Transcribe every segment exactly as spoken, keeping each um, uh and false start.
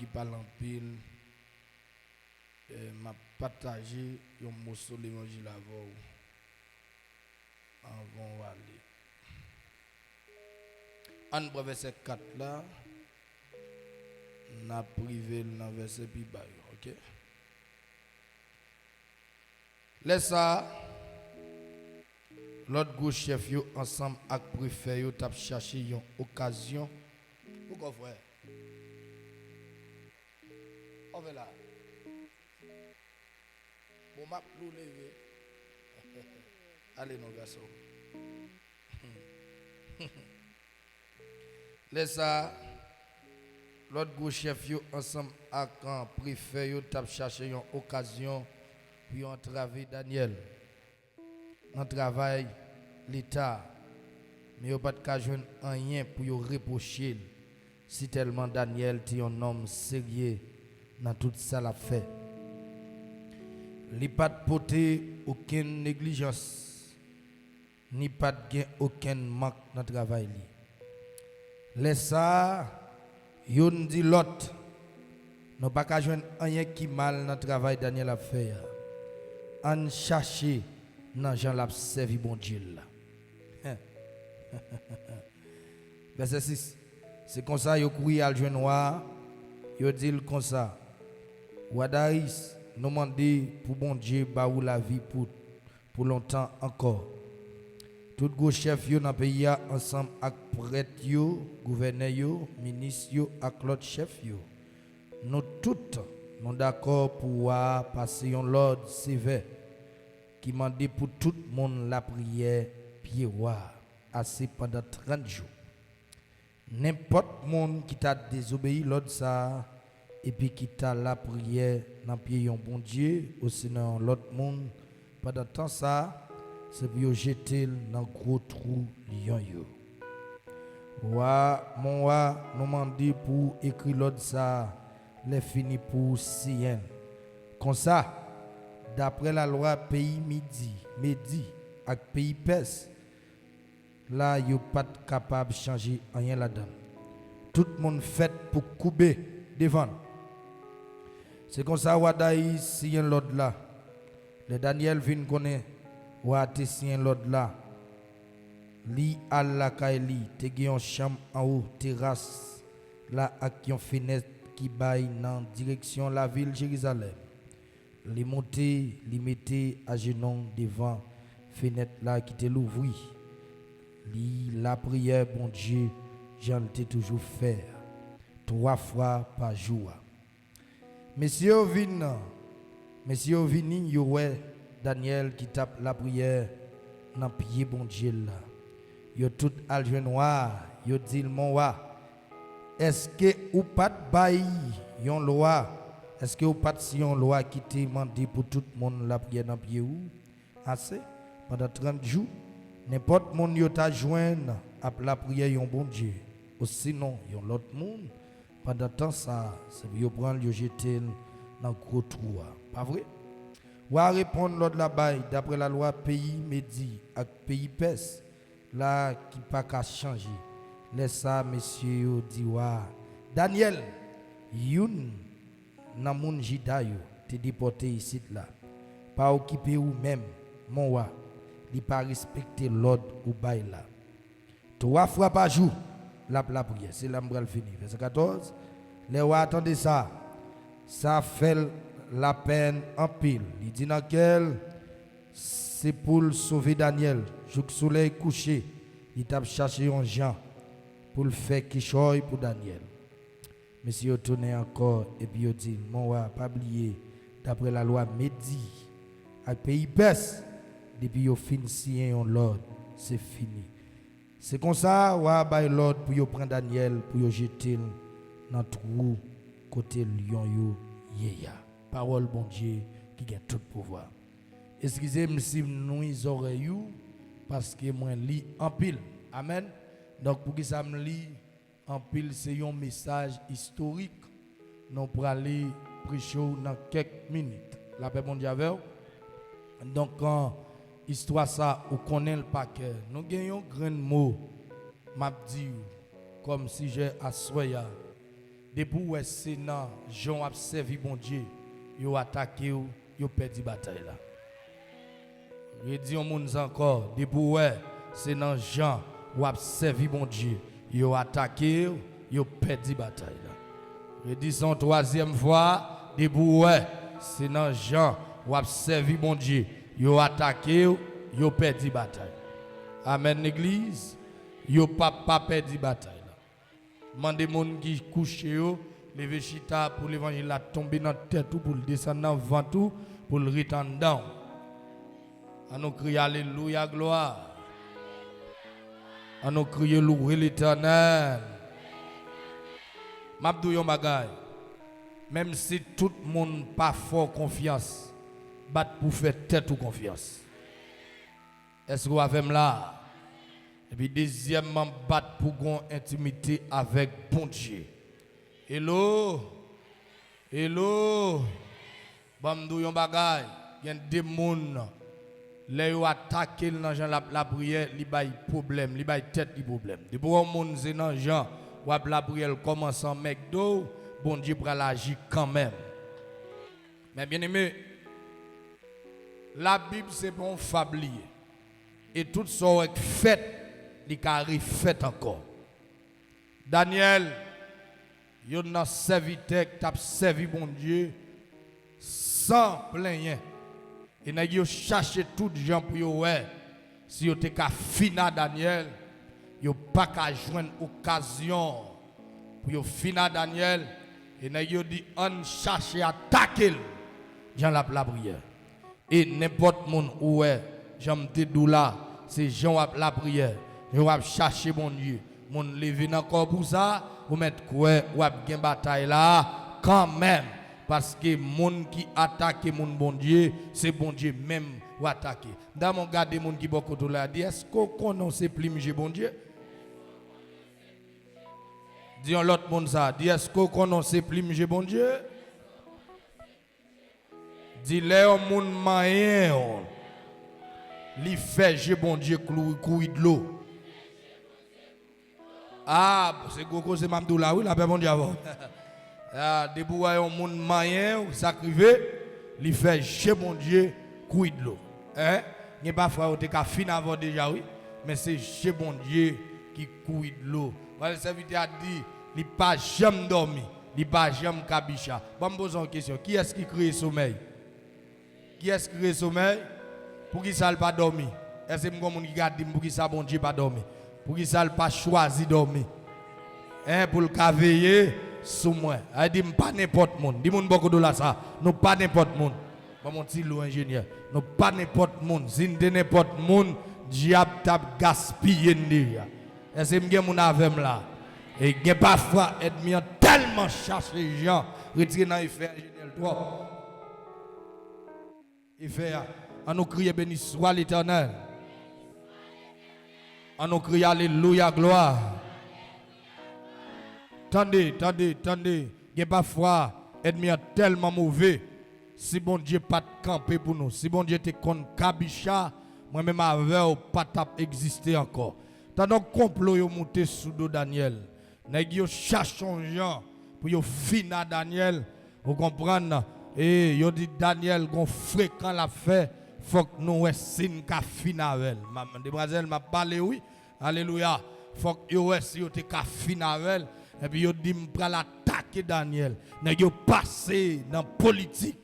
li pale anpil. Eh, m ap pataje yon moso levanjil avè w anvan w ale. Ann pran vèsè kat la, n ap rive l nan vèsè pi ba yo, oke? Lè sa a, lòt gwo chèf yo ansanm ak prefè yo t ap chache yon okazyon. Poukò, frè? Anfè la. Bon, m ap lou leve. Ale non, gason. Lè sa a, lòt gwo chèf yo ansanm ak, ah, prefè yo t ap chache yon okazyon pou yo antrave Danyèl nan travay Leta a, men yo pa t ka jwenn anyen pou yo repwoche l, sitèlman Danyèl te yon nonm serye nan tout sa l ap fè. Li pa t pote okenn neglijans, ni pa t gen okenn mank nan travay li. Lè sa a, youn di lòt, "Nou pa ka jwenn anyen ki mal nan travay Danyèl ap fè a. Ann chache nan jan l ap sèvi Bondye l la." Vèsè sis. Se konsa yo kouri al jwenn wa a, yo di l konsa, "Wa Dayis, nou mande pou Bondye ba ou lavi pou, pou lontan ankò." Tout gwo chèf yo nan peyi a, ansanm ak prèt yo, gouvènè yo, minis yo ak lòt chèf yo, nou tout, nou dakò pou wa a pase yon lòd sevè ki mande pou tout moun lapriyè pye wa a ase pandan trant jou. Nenpòt moun ki ta dezobeyi lòd sa a epi ki ta lapriyè nan pye yon bondye osinon yon lòt moun pandan tan sa a, se pou yo jete l nan gwo twou lyon yo. Wa, mon wa, nou mande pou ou ekri lòd sa a, lèfini pou ou siyen l. Konsa, daprè lalwa peyi Midi, Medi ak peyi Pès, la yo pa t kapab chanje anyen ladan l. Tout moun fèt pou koube devan l. Se konsa wa Dayis siyen lòd la. Lè Danyèl vin konnen wa a te siyen lòd la, li al lakay li. Te gen yon chanm anwo teras la ak yon fenèt ki bay nan direksyon lavil Jerizalèm. Li moute, li mete ajenou l devan fenèt la ki te louvri. Li lapriyè Bondye jan l te toujou fè a, twa fwa pa jou a. Mesye yo vin, mesye yo vini, yo wè Danyèl ki t ap lapriyè nan pye Bondye l la. Yo tout al jwenn wa a, yo di l, "Mon wa, èske ou pa t bay yon lwa, èske ou pa t siyen yon lwa ki te mande pou tout moun lapriyè nan pye ou ase pandan trant jou? Nenpòt moun yo ta jwenn ap lapriyè yon bondye, osinon yon lòt moun, pandan tan sa a, se pou yo pran l, yo jete l nan gwo twou a, pa vre?" Wa a reponn, lòd la bay daprè lalwa peyi Medi ak peyi Pès la ki pa ka chanje. Lè sa a, mesye yo di wa a, "Danyèl, youn nan moun Jida yo, te depòte isit la. Pa okipe ou menm, mon wa, li pa respekte lòd ou bay la. Twa fwa pa jou, l ap lapriyè." Se la m pral fini. Vèsè katòz. Lè wa a tande sa, sa fè l lapèn anpil. Li di nan kè l, se pou l sove Danyèl. Jouk solèy kouche, li t ap chache yon jan pou l fè kichòy pou Danyèl. Mesye yo tounen ankò, epi yo di l, "Mon wa, pa bliye, daprè lalwa Medi ak peyi Pès, depi yo fin siyen yon lòd, se fini." Se konsa, wa a bay lòd pou yo pran Danyèl, pou yo jete l nan twou kote lyon yo ye a. Pawòl Bondye ki gen tout pouvwa. Eskize m si m nwi zòrèy ou, paske mwen li anpil. Amèn. Donk, poukisa m li anpil? Se yon mesaj istorik. Nou prale preche w nan kèk minit. Lapè Bondye avè w. Donk, an, istwa sa, ou konnen l pa kè. Nou gen yon grenn mo m ap di w kòm sijè aswè a. Depi w wè se nan jan w ap sèvi Bondye yo atake w, yo pèdi batay la. Redi yon moun sa ankò, depi w wè se nan jan w ap sèvi Bondye yo atake w, yo pèdi batay la. Redi sa yon twazyèm fwa, depi w wè se nan jan w ap sèvi Bondye yo atake w, yo pèdi batay. Amèn, legliz. Yo p ap pa pèdi batay la. Mande moun ki kouche yo leve chita pou levanjil la tonbe nan tèt ou, pou l desann nan vant ou, pou l ret anndan w. An nou kriye alelouya, glwa. An nou kriye louwe Letènèl. M ap di w yon bagay. Menm si tout moun pa fè w konfyans, bat pou fè tèt ou konfyans. Èske w avè m la? Epi dezyèmman, bat pou gon entimite avèk Bondye. Hello? Hello? Ban m di w yon bagay. Gen de moun, lè yo atake l nan jan l ap lapriyè, li bay pwoblèm, li bay tèt li pwoblèm. Depi w wè yon moun se nan jan w ap lapriyè l kòmanse anmègde w, Bondye pral aji kanmenm. Men byeneme, Labib se pa yon fab li ye. E tout sa w wè k fèt, li ka refèt ankò. Danyèl, youn nan sèvitè k t ap sèvi Bondye san plenyen. E nèg yo chache tout jan pou yo wè si yo te ka fina Danyèl, yo pa ka jwenn okazyon pou yo fina Danyèl, e nèg yo di, ann chache atake l jan l ap lapriyè. E nenpòt moun ou wè, jan m te di w la, se jan w ap lapriyè, jan w ap chache Bondye, moun leve nan kò w pou sa, ou mèt kwè w ap gen batay la kanmenm. Paske moun ki atake moun Bondye, se Bondye menm w atake. Dam, w gade moun ki bò kote w la, di, èske w konnen w se plim je Bondye? Di yon lòt moun sa, di, èske w konnen w se plim je Bondye? Di, lè yon moun manyen w, li fè je Bondye klou-, kouri dlo. A, se gwo koze m ap di w la, wi, lapè Bondye avè w. A, depi w wè yon moun manyen w, sa k rive, li fè je Bondye kouri dlo. Hein? Gen pafwa yo te ka fin avè w deja, wi, men se je Bondye ki kouri dlo. Wè, sèvitè a di, li pa janm dòmi, li pa janm kabicha. Ban m poze yon kesyon, kiyès ki kreye somèy? Kiyès ki kreye somèy? Poukisa l pa dòmi? Èske m gon moun ki ka di m poukisa Bondye pa dòmi? Poukisa l pa chwazi dòmi? Hein, pou l ka veye sou mwen. Ay, di m pa nenpòt moun. Di moun bò kote w la sa. Nou pa nenpòt moun. Ban m yon ti lo enjenyè. Nou pa nenpòt moun. Si n te nenpòt moun, dyab t ap gaspiye n deja. Èske m gen moun avè m la? E gen pafwa ènmi an tèlman chache jan retire nan efè enjenyè l twòp. Efè a. An nou kriye, beni swa Letènèl. An nou kriye, alelouya, glwa. Tande, tande, tande. Gen pafwa, ènmi an tèlman move. Si Bondye pa t kanpe pou nou, si Bondye te konn kabicha, mwen menm avè w pa t ap egziste ankò. Tande yon konplo yo moute sou do Danyèl. Nèg yo chache yon jan pou yo fina Danyèl. Ou konprann? E yo di Danyèl gon frekan l ap fè. Fòk nou wè si n ka fin avè l. Ma-, demwazèl, m ap pale, wi. Alelouya. Fòk yo wè si yo te ka fin avè l. Epi yo di m pral atake Danyèl. Nèg yo pase nan politik.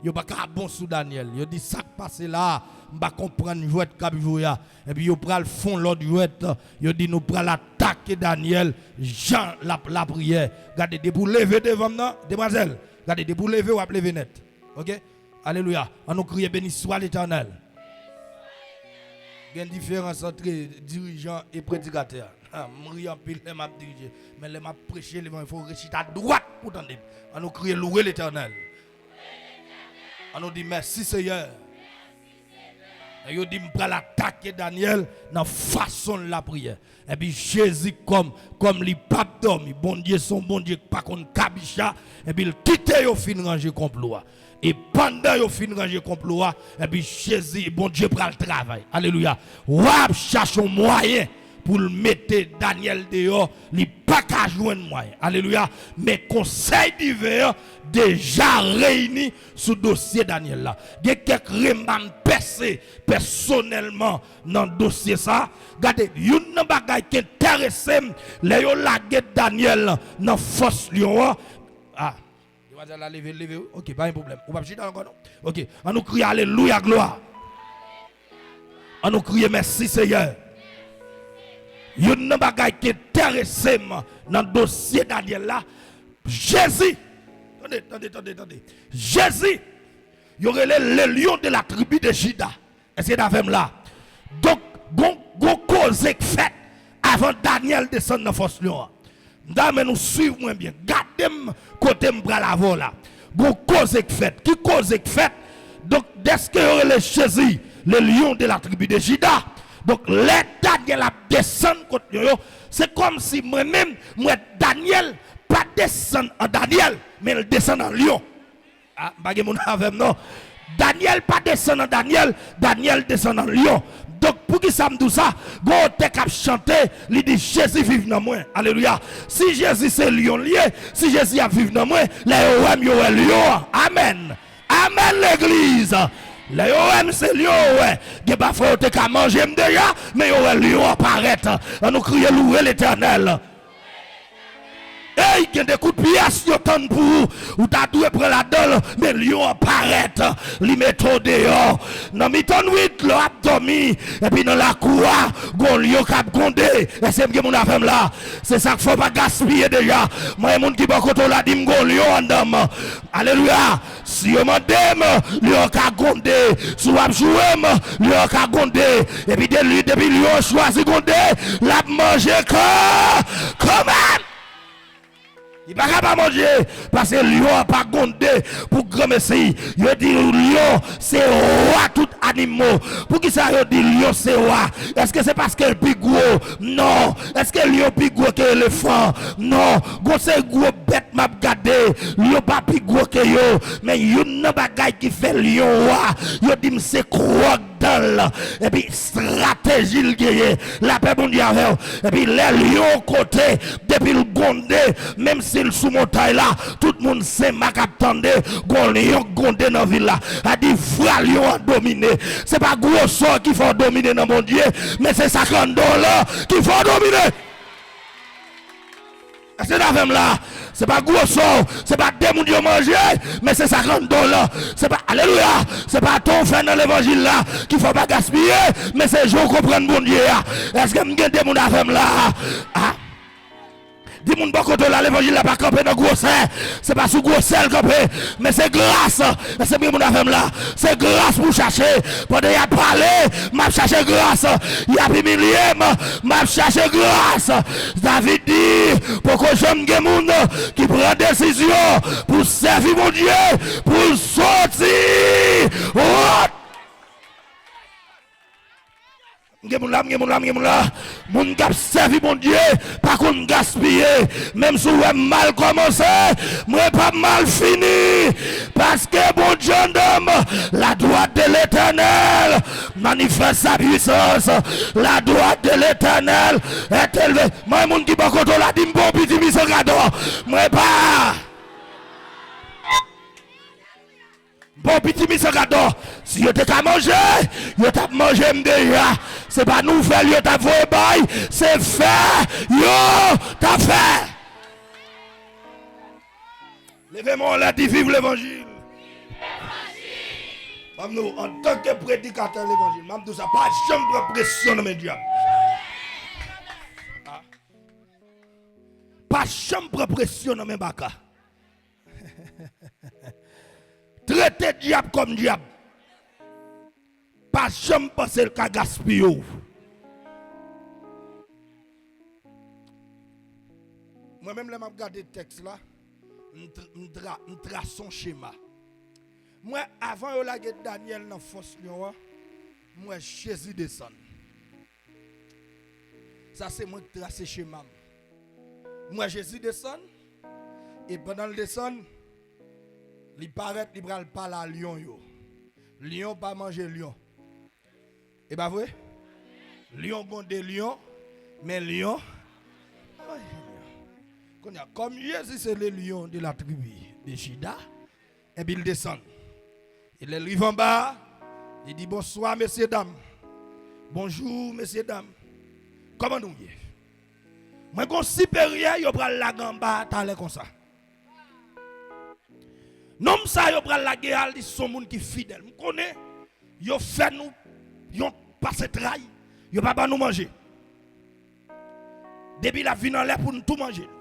Yo pa ka bon sou Danyèl. Yo di sa k pase la a, m pa konprann jwèt k ap jwe a. Epi yo pral fè yon lòt jwèt. Yo di nou pral atake Danyèl jan l ap lapriyè. Gade, depi w leve devan m nan, demwazèl, gade, depi w leve, w ap leve nèt. Oke? Alelouya. An nou kriye, beni swa Letènèl. Gen diferans ant dirijan e predikatè. Ha, m ri anpil lè m ap dirije. Men lè m ap preche levanjil, fò w rechita dwat pou w tande m. An nou kriye, louwe Letènèl. An nou di, mèsi, Seyè. Yo di m pral atake Danyèl nan fason l lapriyè. Epi Jezi kòm, kòm li p ap dòmi, Bondye se yon Bondye k pa konn kabicha, epi l kite yo fin ranje konplo a. E pandan yo fin ranje konplo a, epi Jezi, Bondye pral travay. Alelouya. W ap chache yon mwayen pou l mete Danyèl deyò, li p pa ka jwenn mwayen. Alelouya. Men konsèy diven an deja reyini sou dosye Danyèl la. Gen kèk rema m pèse pèsonèlman nan dosye sa. Gade, youn nan bagay ki enterese m, lè yo lage Danyèl nan fòs lyon an. Ah, yo pa di l leve, leve, wi. Ok, pa gen pwoblèm. Ou p ap chita ankò, non? Ok, ann nou kriye alelouya, glwa. Ann nou kriye mèsi, Seyè. Youn nan bagay ki enterese m nan dosye Danyèl la, Jezi. Tande, tande, tande, tande. Jezi, yo rele le lion de la tribu de Juda. Èske n avè m la? Donk, gon, gon koze k fèt avan Danyèl desann nan fòs lyon an. M ta renmen nou swiv mwen byen. Gade m kote m pral avè w la. Gon koze k fèt. Ki koze k fèt? Donk, dèske yo rele Jezi le lion de la tribu de Juda. Donk, lè Danyèl ap desann kot lyon yo, se kòmsi mwen menm, m wè Danyèl pa desann an Danyèl, men l desann an lyon. Ah, m pa gen moun avè m, non. Danyèl pa desann an Danyèl, Danyèl desann an lyon. Donk, poukisa m di w sa? Gon otè k ap chante, li di, Jezi viv nan mwen. Alelouya. Si Jezi se lyon l ye, si Jezi ap viv nan mwen, lè yo wè m, yo wè lyon an. Amèn. Amèn, legliz. Lè yo wè m, se lyon yo wè. Gen pafwa yo te ka manje m deja, men yo wè lyon an parèt. Ann nou kriye louwe Letènèl. Ey, gen de kout pyès yo tann pou ou. Ou ta dwe pran ladan l, men lyon an parèt. Li mete w deyò. Nan mitan nwit, lè w ap dòmi, epi nan lakou a, gon lyon k ap gwonde. Èske m gen moun avè m la? Se sa k fè w pa gaspiye deja. Mwen, moun ki bò kote w la, di m gon lyon anndan m. Alelouya! Si yo mande m, lyon ka gwonde. Si w ap joure m, lyon ka gwonde. Epi de li, depi lyon chwazi gwonde, l ap manje kò. Kòman? Li pa ka pa manje, paske lyon an pa gwonde pou granmesi. Yo di lyon se wa tout animo. Poukisa yo di lyon se wa? Èske se paske l pi gwo? Non. Èske lyon pi gwo ke elefan? Non. Gon seri gwo bèt m ap gade, lyon pa pi gwo ke yo. Men youn nan bagay ki fè lyon wa, yo di m se kwòk dan l. Epi estrateji l genyen. Lapè Bondye avè w. Epi lè lyon kote, depi l gwonde, menm si l sou montay la, tout moun Senmak ap tande, gon lyon k gwonde nan vil la. A di vwa lyon an domine. Se pa gwosè w ki fè w domine nan Bondye, men se sa k anndan w lan ki fè w domine. Èske n avè m la? Se pa gwosè w, se pa de moun yo manje, men se sa k anndan w lan. Se pa, alelouya, se pa tan w fè nan levanjil la ki fè w pa gaspiye, men se jan w konprann Bondye a. Èske m gen de moun avè m la? A? Di moun bò kote w la, levanjil la pa kanpe nan gwosè. Se pa sou gwosè l kanpe, men se gras. Èske m gen moun avè m la? Se gras pou w chache. Pandan y ap pale, m ap chache gras. Y ap imilye m, m ap chache gras. David di, poko janm gen moun ki pran desizyon pou sèvi Bondye, pou l soti wont. M gen moun la, m gen moun la, m gen moun la. Moun k ap sèvi Bondye pa konn gaspiye. Menm si w wè m mal kòmanse, mwen p ap mal fini. Paske Bondye anndan m, la droite de l'Éternel manifeste sa puissance. La droite de l'Éternel est élevée. Mwen, moun ki bò kote w la, di m bon piti miso gadò. Mwen pa. Bon, piti miso gadò, si yo te ka manje, yo t ap manje m deja. Se pa nouvèl yo t ap voye bay, se fè yo t ap fè. Leve men w anlè, di viv levanjil. Ban m di w, antanke predikatè levanjil, m ap di w sa, pa janm pran presyon nan men dyab. Pa janm pran presyon nan men baka. Trete dyab kòm dyab. Pa janm panse l ka gaspiye w. Mwen menm, lè m ap gade tèks la, m tr- m tra- m trase yon chema. M wè, avan yo lage Danyèl nan fòs lyon an, m wè Jezi desann. Sa se mwen k trase chema m. M wè Jezi desann, e pandan l desann, li parèt, li pral pale a lyon yo. Lyon pa manje lyon. E pa vre? Lyon gwonde lyon, men lyon. Ay, ay, ay. Kounye a, kòm Jezi se le lion de la tribi de Jida, epi l desann. E lè l rive anba a, li di, "Bonswa, mesye dam. Bonjou, mesye dam. Kòman nou ye? Mwen gon siperyè yo pral lage anba a talè konsa." Nonm sa yo pral lage a, li se yon moun ki fidèl. M konnen yo fè nou yon pase tray, yo pa ban nou manje. Depi l ap vin anlè pou n tou manje l.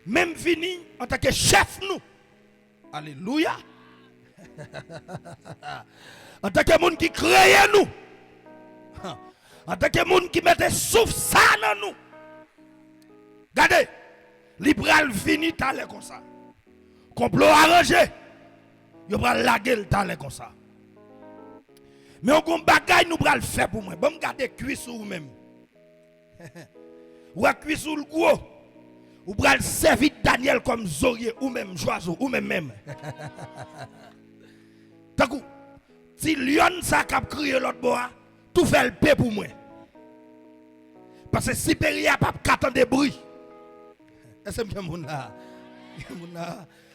Men m vini antanke chèf nou. Alelouya. Antanke moun ki kreye nou. Antanke moun ki mete souf sa nan nou. Gade, li pral vini talè konsa. Konplo aranje, yo pral lage l talè konsa. Men yon gon bagay nou pral fè pou mwen. Ban m gade kwis ou menm. Ou wè kwis ou l gwo. Ou pral sèvi Danyèl kòm zorye, ou menm, Jwazo, ou menm menm. Tankou, ti lyòn sa k ap kriye lòt bò a, tou fè l pe pou mwen. Paske siperyè a p ap ka tande bri. Èske m gen moun la? Gen moun la?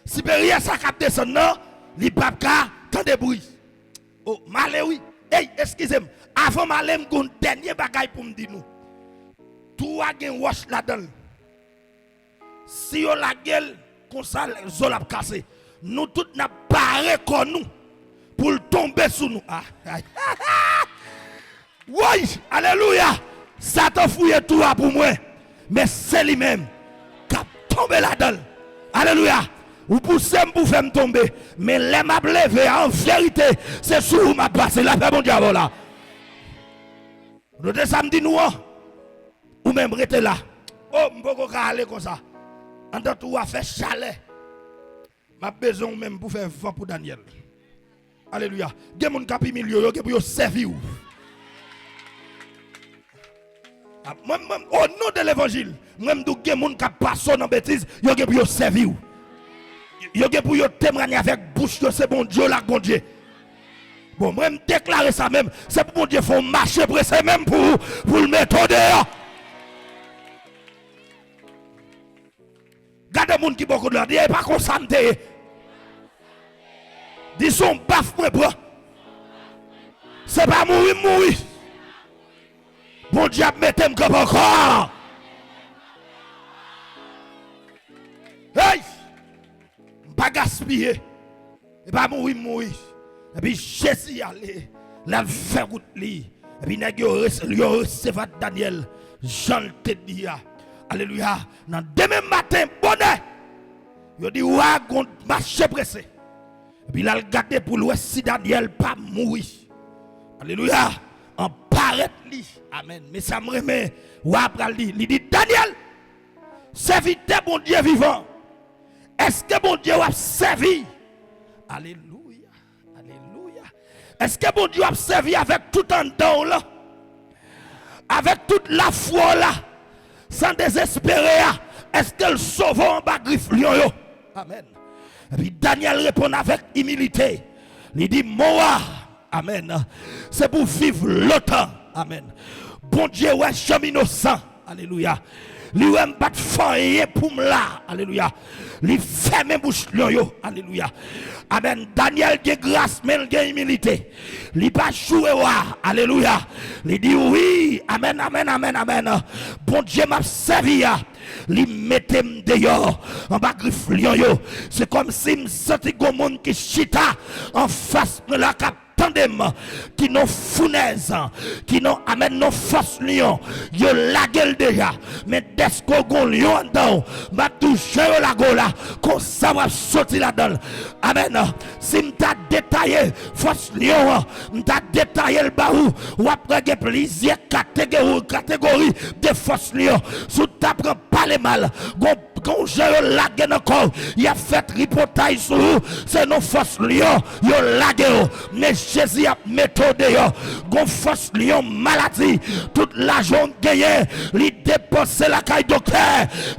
Siperyè sa k ap desann nan, li p ap ka tande bri. O, m ale wi. Ey, eskize m. Avan m ale, m gon dènye bagay pou m di nou. Twou a gen wòch ladan l. Si yo lage l konsa, zo l ap kase. Nou tout n ap pare kò nou pou l tonbe sou nou. Ah, ay. Woy! Alelouya! Satan fouye twou a pou mwen, men se li menm k ap tonbe ladan l. Alelouya! Ou pouse m pou fè m tonbe, men lè m ap leve a, an verite, se sou ou m ap pase. Lapè Bondye avè w la. Note sa m di nou an. Ou menm rete la. O, m poko ka ale konsa. Anndan twou a fè chalè. M ap bezwen ou menm pou fè van pou Danyèl. Alelouya. Gen moun k ap imilye w, yo gen pou yo sèvi w. A, mwen, mwen, o non de levanjil, mwen m di w gen moun k ap pase w nan betiz, yo gen pou yo sèvi w. Yo gen pou yo temwanye avèk bouch yo, se Bondye w la k Bondye. Bon, mwen m deklare sa menm, se pou Bondye fè yon mache prese menm pou ou, pou l mete w deyò. Gade moun ki bò kote w la, di, "E pa konsa m te ye." Di, "Se yon baf mwen pran. Se pa mouri m mouri. Bondye ap mete m kanpe ankò." Hey! M pa gaspiye. E pa mouri m mouri. Epi Jezi ale, l al fè wout li. Epi nèg yo res-, yo resevwa Danyèl, jan l te di a. Alelouya. Nan demen maten, bonè, yo di wa gon mache prese. Epi l al gade pou l wè si Danyèl pa mouri. Alelouya. An parèt li. Amèn. Men sa m renmen, wa pral di. Li di, Danyèl, sèvitè Bondye vivan, èske Bondye w ap sèvi? Alelouya, alelouya. Èske Bondye w ap sèvi avèk tout anndan w lan? Avèk tout lafwa w la? San dezespere a, èske l sove w anba grif lyon yo? Amèn. Epi Danyèl reponn avèk imilite. Li di, Mon wa, amèn, se pou viv lontan. Amèn. Bondye wè jan m inosan. Alelouya. Li wè m pa t fè anyen pou m la. Alelouya. Li fèmen bouch lyon yo. Alelouya. Amèn. Danyèl gen gras, men l gen imilite. Li pa joure wa. Alelouya. Li di, wi. Amèn, amèn, amèn, amèn. Bondye m ap sèvi a, li mete m deyò anba grif lyon yo. Se kòmsi m santi gon moun ki chita anfas mwen la k ap tande m, ki nan founèz, ki nan, amèn, nan fòs lyon, yo lage l deja. Men dèske w gon lyon anndan w, m ap di w jan yo lage w la, konsa w ap soti ladan l. Amèn. Si m ta detaye fòs lyon an, m ta detaye l ba ou, w ap wè gen plizyè kategori, kategori de fòs lyon. Si w ta pran pale mal, gon Gon jan yo lage nan kò w, y ap fè tripotay sou ou, se nan fòs lyon yo lage w. Men Jezi ap mete w deyò. Gon fòs lyon maladi, tout lajan w genyen, li depanse lakay doktè.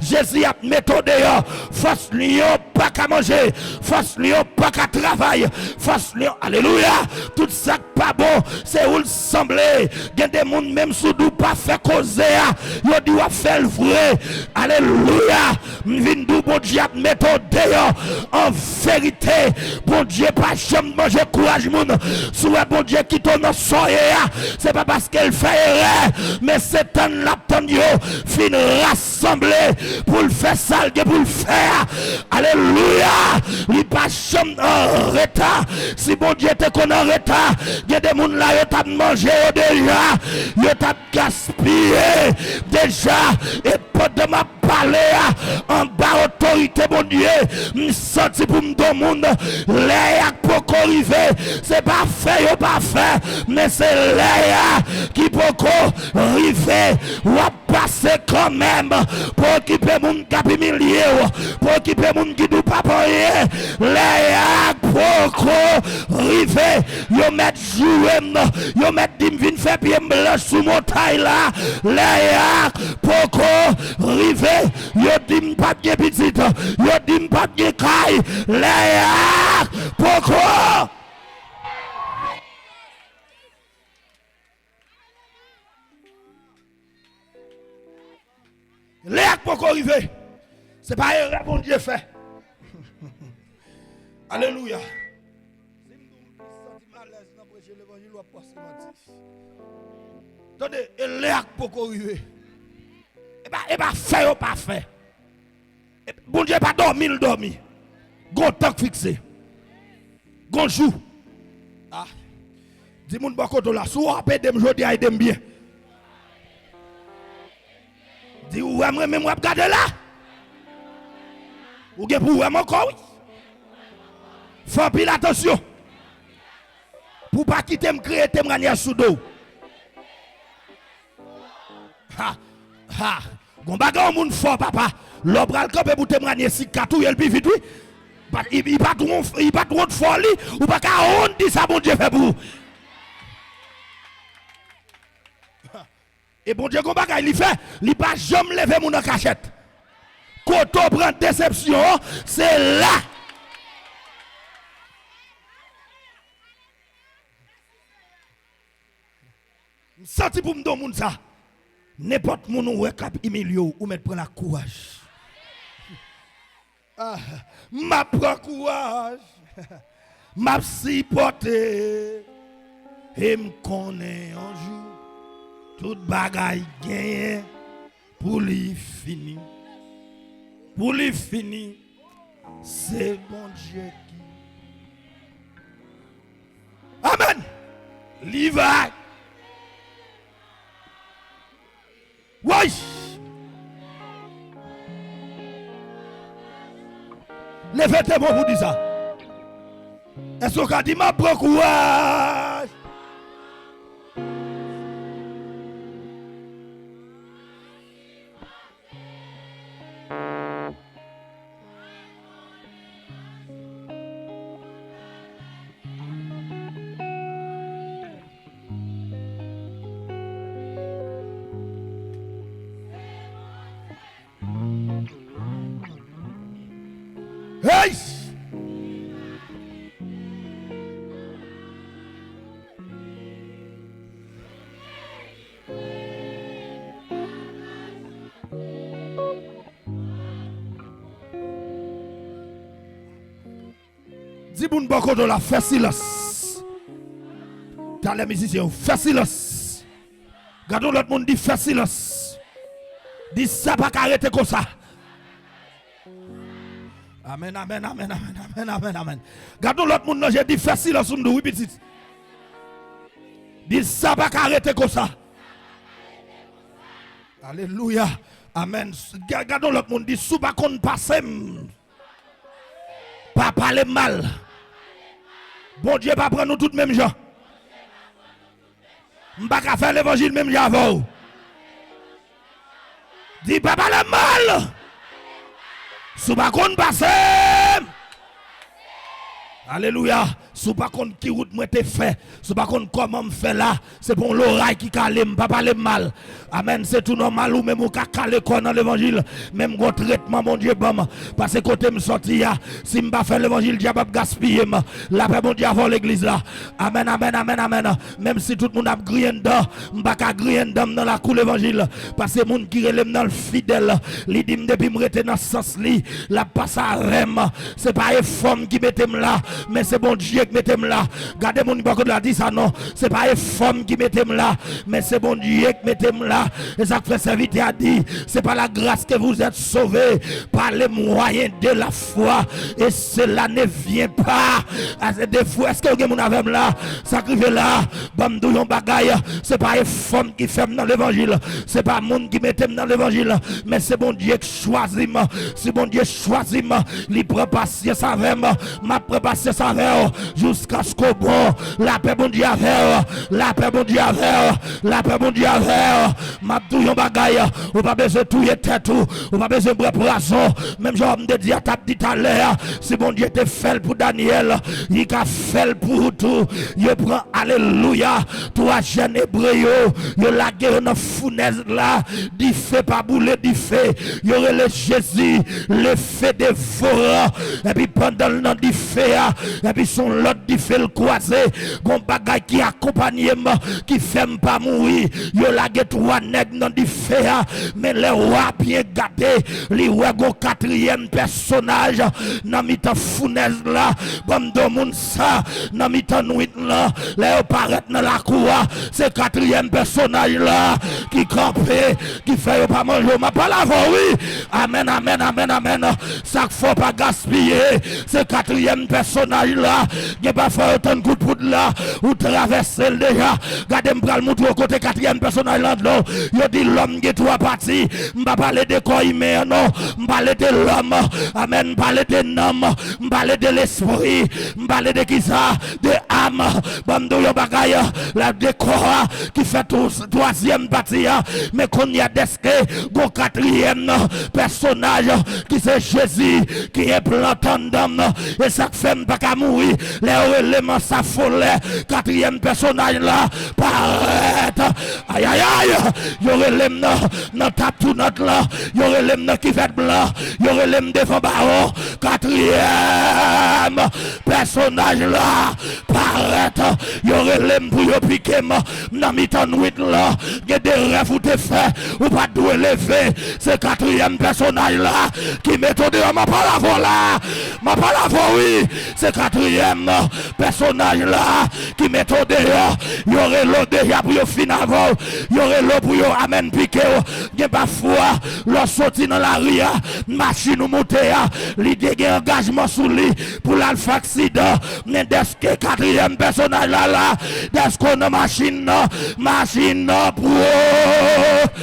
Jezi ap mete w deyò. Fòs lyon pa ka manje, fòs lyon pa ka travay, fòs lyon, alelouya, tout sa k pa bon, se ou l sanble. Gen de moun, menm si w di w pa fè koze a, yo di w ap fè l vre. Alelouya. M vin di w, Bondye ap mete w deyò. An verite, Bondye pa janm manje kouraj moun. Si w wè Bondye kite w nan sa w ye a, se pa paske l fè erè, men se tann l ap tann yo fin rasanble pou l fè sa l gen pou l fè a. Alelouya! Li pa janm an reta. Si Bondye te konn an reta, gen de moun la yo t ap manje yo deja, yo t ap gaspiye deja. E pandan m ap pale a, anba otorite Bondye, m santi pou m di w moun, lè a poko rive. Se pa fè yo pa fè, men se lè a ki poko rive. W ap pase kanmenm. Pa okipe moun k ap imilye w. Pa okipe moun ki di w p ap anyen. Lè a poko rive. Yo mèt joure m. Yo mèt di m vin fè pye m blanch sou montay la. Lè a poko rive. Yo di m p ap gen pitit. Yo di m p ap gen kay. Lè a poko. Lè a k poko rive. Se pa erè Bondye fè. Alelouya. Si m di w m plis santi m alèz nan preche levanjil, w ap panse manti. Tande, e lè a k poko rive. E pa, e pa fè yo pa fè. Bondye pa dòmi, l dòmi. Gon tan k fikse. Gon jou. Ah. Di moun bò kote w la, si w ap ede m jodi a, ede m byen. Di ou wè m renmen m w ap gade la. Ou gen pou wè m ankò, wi. Fè anpil atansyon. Pou w pa kite m kreye temwanyaj sou do w. Ha, ha. Gon bagay yon moun fò, papa. Lè w pral kanpe pou temwanye, si ka touye l pi vit, wi. Li pa t wont fò li, ou pa ka wont di sa Bondye fè pou ou. E Bondye gon bagay li fè, li pa janm leve moun an kachèt. Kote w pran desepsyon an, se la. M santi pou m di w moun sa. Nenpòt moun ou wè k ap imilye w, ou mèt pran l ak kouraj. Ah, m ap pran kouraj. M ap sipòte. E m konnen yon jou, tout bagay genyen pou li fini. Pou li fini. Se Bondye ki. Amèn. Li va. Woy! Leve te bon pou di sa. Èske w ka di, "M ap pran kouraj"? Hey! Di moun bò kote w la, fè silans. Talè mizisyen yo, fè silans. Gade yon lòt moun, di, fè silans. Di, sa pa ka rete konsa. Amèn, amèn, amèn. Gade yon lòt moun nan je, di, fè silans, m di w, wi, pitit. Di, sa pa ka rete konsa. Alelouya. Amèn. Ga-, gade yon lòt moun, di, si w pa konn pase m, pa pale m mal. Bondye pa pran nou tout menm jan. M pa ka fè levanjil menm jan avè w. Di, pa pale m mal. Si w pa konn pase m. Alelouya. Si w pa konn ki wout mwen te fè, si w pa konn kòman m fè la, se pa yon loray ki kale m, pa pale m mal. Amèn. Se tou nòmal ou menm ou ka kale kò w nan levanjil. Men m gon tretman Bondye ban m. Paske kote m sòti a, si m pa fè levanjil, dyab ap gaspiye m. Lapè Bondye avè w legliz la. Amèn, amèn, amèn, amèn. Menm si tout moun ap griyen dan, m pa ka griyen dan m nan lakou levanjil. Paske moun ki rele m nan l fidèl. Li di m depi m rete nan sans li, l ap pase avè m. Se pa efò m ki mete m la, men se Bondye k mete m la. Gade moun bò kote la, di sa non. Se pa efò m ki mete m la, men se Bondye k mete m la. E sa k fè sèvitè a di, c'est par la grâce que vous êtes sauvés, par le moyen de la foi, et cela ne vient pas de vous. Èske gen moun avè m la? Sa k rive la, ban m di w yon bagay, se pa efò m ki fè m nan levanjil, se pa moun ki mete m nan levanjil, men se Bondye k chwazi m. Si Bondye chwazi m, li pran pasyans avè m, m ap pran pasyans avè w jiskaske w bon. Lapè Bondye avè w, lapè Bondye avè w, lapè Bondye avè w. M ap di w yon bagay, ou pa bezwen touye tèt ou, ou pa bezwen bwè pwazon. Menm jan m te di a, t ap di talè a, si Bondye te fè l pou Danyèl, li ka fè l pou ou tou. Yo pran, alelouya, twa jèn Ebre yo, yo lage yo nan founèz la. Dife pa boule dife. Yo rele Jezi le feu dévorant. Epi pandan l nan dife a, epi se yon lòt dife l kwaze. Gon bagay ki akonpanye m, ki fè m pa mouri. Yo lage twa nèg nan dife a, men lè wa byen gade, li wè gon katriyèm pèsonaj nan mitan founèz la. Ban m di w moun sa, nan mitan nwit lan, lè yo parèt nan lakou a, se katriyèm pèsonaj la ki kanpe, ki fè yo pa manje w. M ap pale avè w, wi. Amèn, amèn, amèn, amèn. Sa k fè w pa gaspiye, se katriyèm pèsonaj la. Gen pafwa yo tann kout poud la, ou travèse l deja. Gade, m pral montre w kote katriyèm pèsonaj la anndan w. Yo di lòm gen twa pati. M pa pale de kò imen an, non. M pale de lòm. Amèn. M pale de nanm. M pale de lespri. M pale de kisa? De am. Ban m di w yon bagay. La de kò a ki fè tou twazyèm pati a. Men kounye a, dèske gon katriyèm pèsonaj ki se Jezi ki enplante anndan m. E sa k fè m pa ka mouri. Lè yo rele m ansafolè, katriyèm pèsonaj la parèt. Ayayay! Yo rele m nan, nan tap tounant lan. Yo rele m nan kivèt blan. Yo rele m devan bawon. Katriyèm pèsonaj la parèt. Yo rele m pou yo pike m nan mitan nwit lan. Gen de rèv ou te fè, ou pa t dwe leve. Se katriyèm pèsonaj la ki mete w deyò. M ap pale avè w la. M ap pale avè w, wi. Se katriyèm pèsonaj la ki mete w deyò. Yo rele w deja pou yo fin avè w. Yo rele w pou yo, amèn, pike w. Gen pafwa, lè w soti nan lari a, machin ou moute a, li te gen angajman sou li pou l al fè aksidan. Men dèske katriyèm pèsonaj la la, dèske w nan machin nan, machin nan pwòp,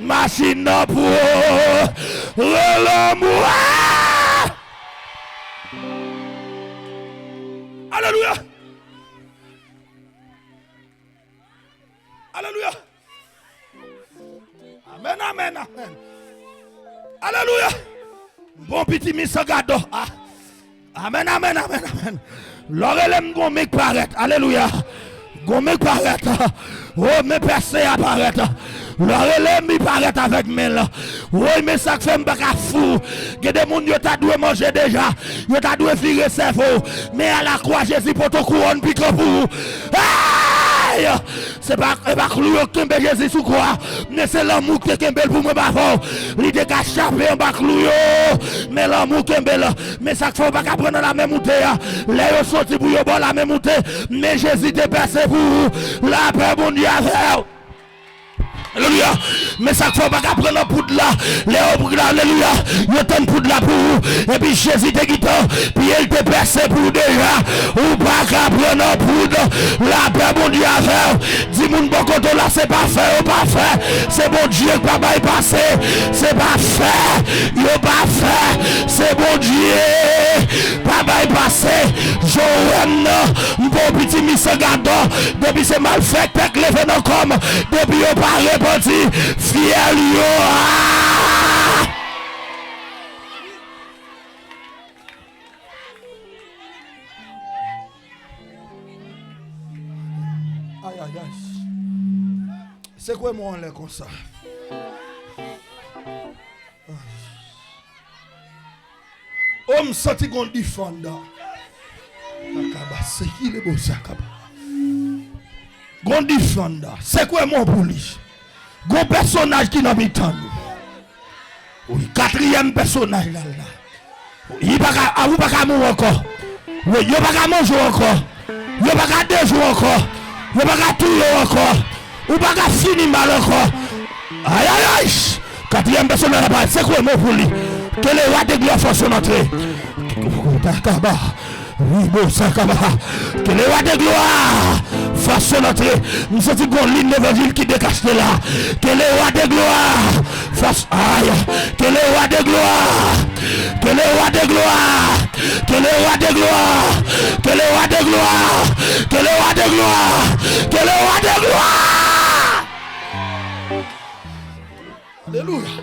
machin nan pwòp. Rele m, alelouya! Alelouya! Amèn, amèn, amèn. Alelouya. Bon piti mi san gado. Ah. Amèn, amèn, amèn, amèn. Lè w rele m, gon men k parèt. Alelouya. Gon men k parèt. O, men pèse a parèt. Lè w rele m, li parèt avèk men l. Woy, men sa k fè m pa ka fou. Gen de moun yo ta dwe manje deja. Yo ta dwe vire sèvo w. Men alakwa, Jezi pote kouwòn pikan pou ou. Hey! Se pa, e pa klou yo k kenbe Jezi sou kwa, men se lanmou k te kenbe l pou mwen, pa vre. Li te ka chape anba klou yo, men lanmou kenbe l. Men sa k fè w pa ka pran nan lame moute a. Lè yo soti pou yo ba w lame moute, men Jezi te pèse pou ou. Lapè Bondye avè w. Alelouya. Men sa k fè w pa ka pran nan poud la. Lè yo, alelouya, yo tann poud la pou ou. Epi Jezi te gentan, pye l te pèse pou ou deja. Ou pa ka pran nan poud. Lapè Bondye avè w. Di moun bò kote w la, se pa fè yo pa fè. Se Bondye k pa bay pase. Se pa fè yo pa fè. Se Bondye pa bay pase. Jan w wè m nan, m pa yon piti mi san gadò. Depi se malfektè k leve nan kò m, depi yo pa repanti, fyèl yo a. Degaj. Sekwe men w anlè konsa. O, m santi gon difanda. Akaba, sekile bo sa kaba. Gon difanda. Sekwe men w pou li. Gon pèsonaj ki nan mitan nou. Wi, katriyèm pèsonaj la, la. Li pa ka, a, ou pa ka mouri ankò. Wi, yo pa ka manje w ankò. Yo pa ka deje w ankò. Yo pa ka touye w ankò. Ou pa ka fini mal ankò. Ayayay! Katriyèm pèsonaj la parèt, sekwe men w pou li. Que le roi de gloire fasse son entrée. Akaba. Wi, bon, sa kaba. Que le roi de gloire fasse son entrée. M santi gon liy levanjil ki dekachte la. Que le roi de gloire fasse, ay. Que le roi de gloire. Que le roi de gloire. Que le roi de gloire. Que le roi de gloire. Que le roi de gloire. Que le roi de gloire. Alelouya.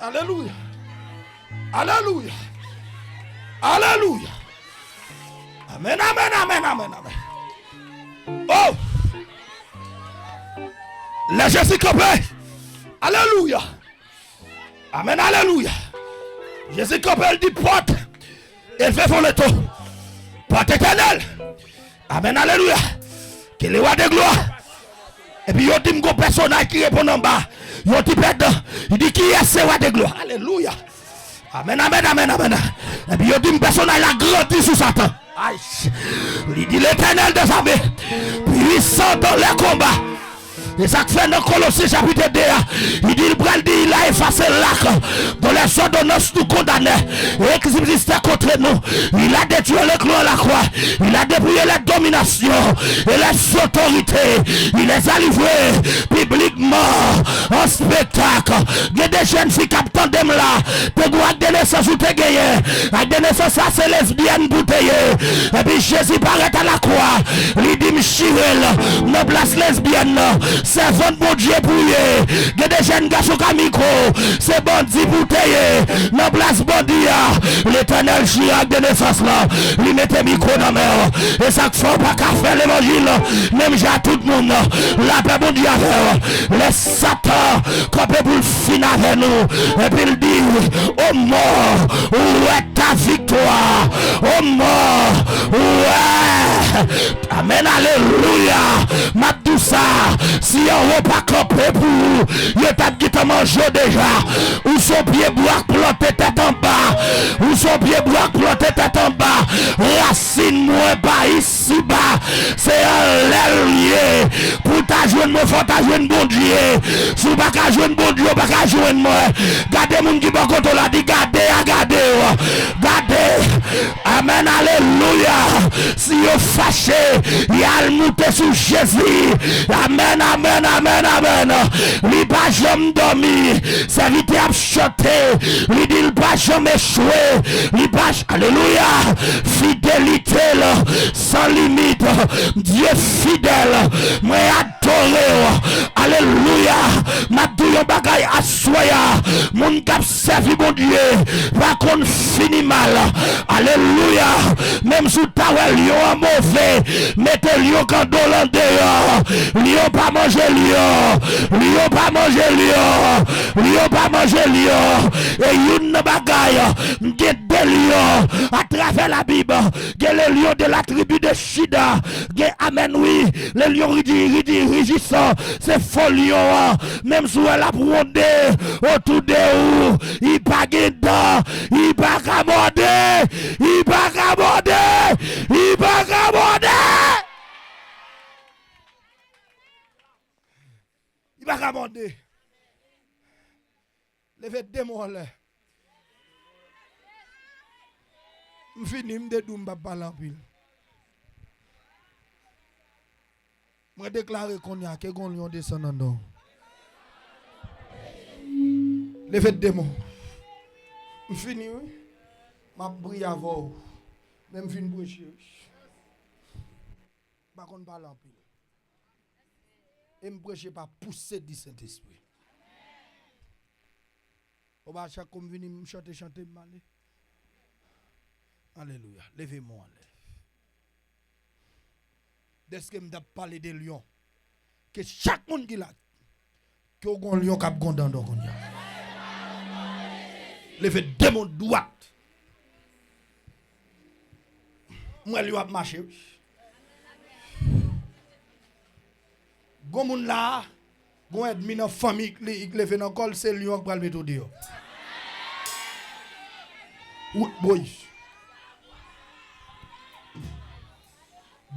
Alelouya. Alelouya. Alelouya. Amèn, amèn, amèn, amèn, amèn. Oh! Lè Jezi kanpe. Alelouya. Amèn, alelouya. Jezi kanpe, l di pòt. Elve vos linteaux. Pòt etènèl. Amèn, alelouya. Que le roi de gloire. Epi yo di m gon pèsonaj ki reponn anba. Yo di pèdan. Li di kiyès se roi de gloire. Alelouya. Amèn, amèn, amèn, amèn. Epi yo di m pèsonaj la grandi sou Satan. Ay. Li di Letènèl dèzame. Pwisan dans les combats. E sa k fè nan Kolosyen chapit de a, li di l pral di, il a effacé l'acte dont les ordonnances nous condamnaient et qui subsistaient contre nous. Il a détruit l'écran à la croix. Il a dépouillé les dominations et les autorités. Il les a livrées publiquement en spectacle. Gen de jèn fi k ap tande m la, te gon ak de nesans ou te genyen. Ak de nesans sa se lesbyèn pou te ye. Epi Jezi parèt a la kwa. Li di m chire l nan plas lesbyèn nan. Sèvant Bondye pou ye. Gen de jèn gason k a mikwo. Se bandi pou te ye. Nan plas bandi a, Letènèl chire ak de nesans lan. Li mete mikwo nan men w. E sa k fè w pa ka fè levanjil menm jan ak tout moun. Lapè Bondye avè w. Lè Satan kanpe pou l fin avè nou. Epi l di, o mò, où est ta victoire? O mò, où est? Amèn, alelouya. M ap di w sa, si anwo pa kanpe pou ou, yo t ap gentan manje w deja. Ou se yon pye bwa k plante tèt anba. Ou se yon pye bwa k plante tèt anba. Rasin mwen pa isi. Siba, se anlè l ye. Pou w ta jwenn mwen, fò w ta jwenn Bondye. Si w pa ka jwenn Bondye, w pa ka jwenn mwen. Gade moun ki bò kote w la, di, gade a gade w. Gade. Amèn, alelouya. Si yo fache, y al moute sou Jezi. Amèn, amèn, amèn, amèn. Li pa janm dòmi. Sèvitè ap chante. Li di l pa janm echwe. Li pa j-, alelouya. Fidelite l san limit. Dye fidèl. Mwen adore w. Alelouya. M ap di w yon bagay aswè a. Moun k ap sèvi Bondye pa konn fini mal. Alelouya. Menm si w ta wè lyon an move, mete lyon kado l andeyò. Lyon pa manje lyon. Lyon pa manje lyon. Lyon pa manje lyon. E youn nan bagay, m gen de lyon atravè Labib. Gen le lion de la tribu de Juda. Gen, amèn, wi. Le lion ridi, ridi, rijisan. Se fo lyon an. Menm si w wè l ap wonde otou de ou, li pa gen dan. Li pa ka mòde. Li pa ka mòde. Li pa ka mòde. Li pa ka mòde. Leve de men w anlè. M fini, m te di w m p ap pale anpil. Mwen deklare kounye a ke gon lyon desann anndan w. Leve de men w. M fini, wi. M ap priye avè w. Men m fin preche, wi. M pa konn pale anpil. E m preche pa pouse di Sentespri. Oba, chak kou m vini, m chante, chante, m ale. Alelouya. Leve men w anlè. Dèske m t ap pale de lyon, Ke chak moun ki la, ke w gon lyon k ap gwonde anndan w kounye a. Leve de men w dwat. M wè lyon ap mache, wi. Gon moun la, gon ènmi nan fanmi li, li leve nan kò l, se lyon an k pral mete w deyò. Wout boy.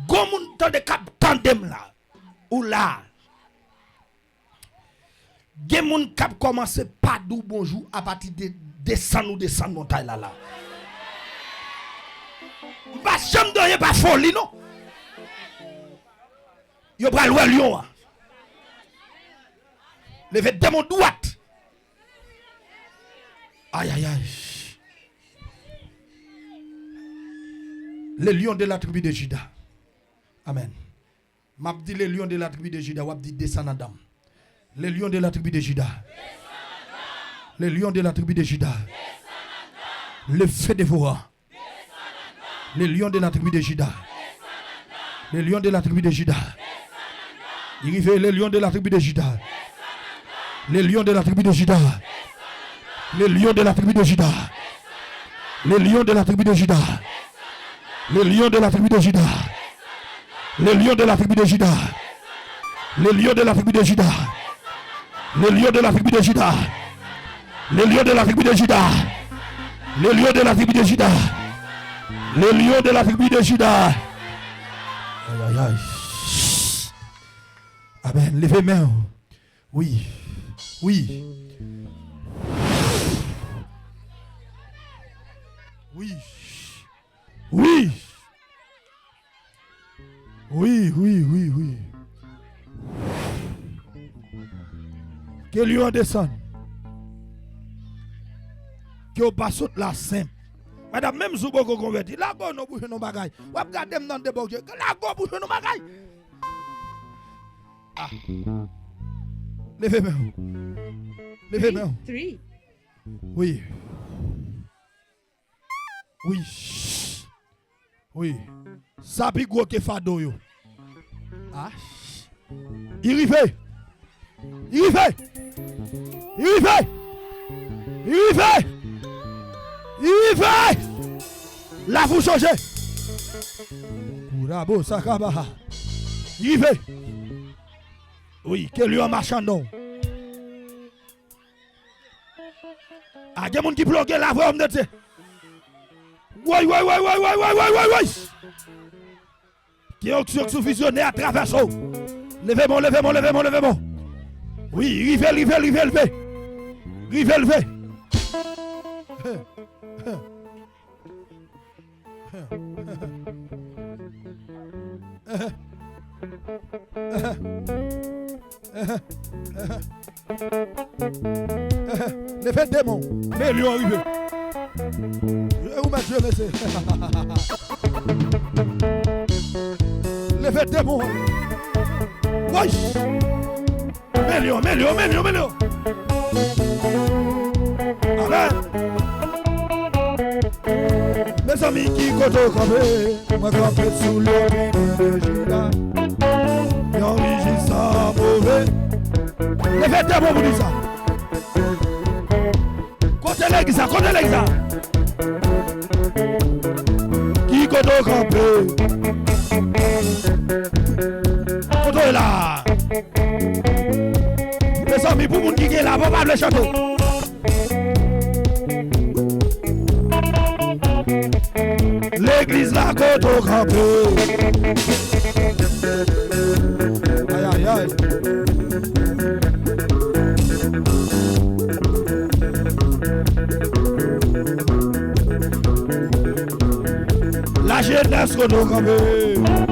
Gon moun tande k ap tande m la. Ou la. Gen moun k ap kòmanse pa di w bonjou apati de desann ou desann montay la la. M pa janm di w anyen pa foli non. Yo pral wè lyon an. Leve de men w dwat. Ayayay. Le lion de la tribu de Juda. Amen. M ap di le lion de la tribu de Juda, w ap di desann anndan m. Le lion de la tribu de Juda. Le lion de la tribu de Juda. Le feu dévorant. Le lion de la tribu de Juda. Le lion de la tribu de Juda. Li rive, le lion de la tribu de Juda. Le lion de la tribu de Juda. Le lion de la tribu de Juda. Le lion de la tribu de Juda. Le lion de la tribu de Juda. Le lion de la tribu de Juda. Le lion de la tribu de Juda. Le lion de la tribu de Juda. Le lion de la tribu de Juda. Le lion de la tribu de Juda. Le lion de la tribu de Juda. Ay, ay, ay. Amen. Leve men w. Wi. Wi. Wi. Wi. Wi, wi, wi, wi. Ke lyon an desann. Ke w pa sot la senp. Madanm, menm si w poko konvèti, lage w non pou jwenn yon bagay. W ap gade m nan de bò je. Lage w pou jwenn yon bagay. Ah. Leve men w. Leve men w. Wi. Wi. Wi. Sa pi gwo ke fado yo. Ah. Li rive. Li rive. Li rive. Li rive. Li rive. Lavi w chanje. Kourabo sakaba. Li rive. Wi, ke lyon an mache anndan w. A, gen moun ki bloke la, vre, òm de Dye. Woy, woy, woy, woy. Ke onksyon sou vizyonè a travèse w. Leve men w, leve men w, leve men w, leve men w. Wi, rive, rive, rive, rive. Rive, leve. Leve de men w. Men lyon an rive. Ou mèt jwe, mesye. Leve de men w. Woy! Men lyon, men lyon, men lyon, men lyon. Amen. Mezanmi, ki kote w kanpe? Mwen kanpe sou le tribu de Juda. Yon rijisman move. Leve de men w pou di sa. Kote legliz la? Kote legliz la? Ki kote w kanpe? Kote w ye la? Mezanmi, pou moun ki gen la, bon, pa vle chante. Legliz la kote w kanpe. Ay, ay, ay. Lajenès kote w kanpe.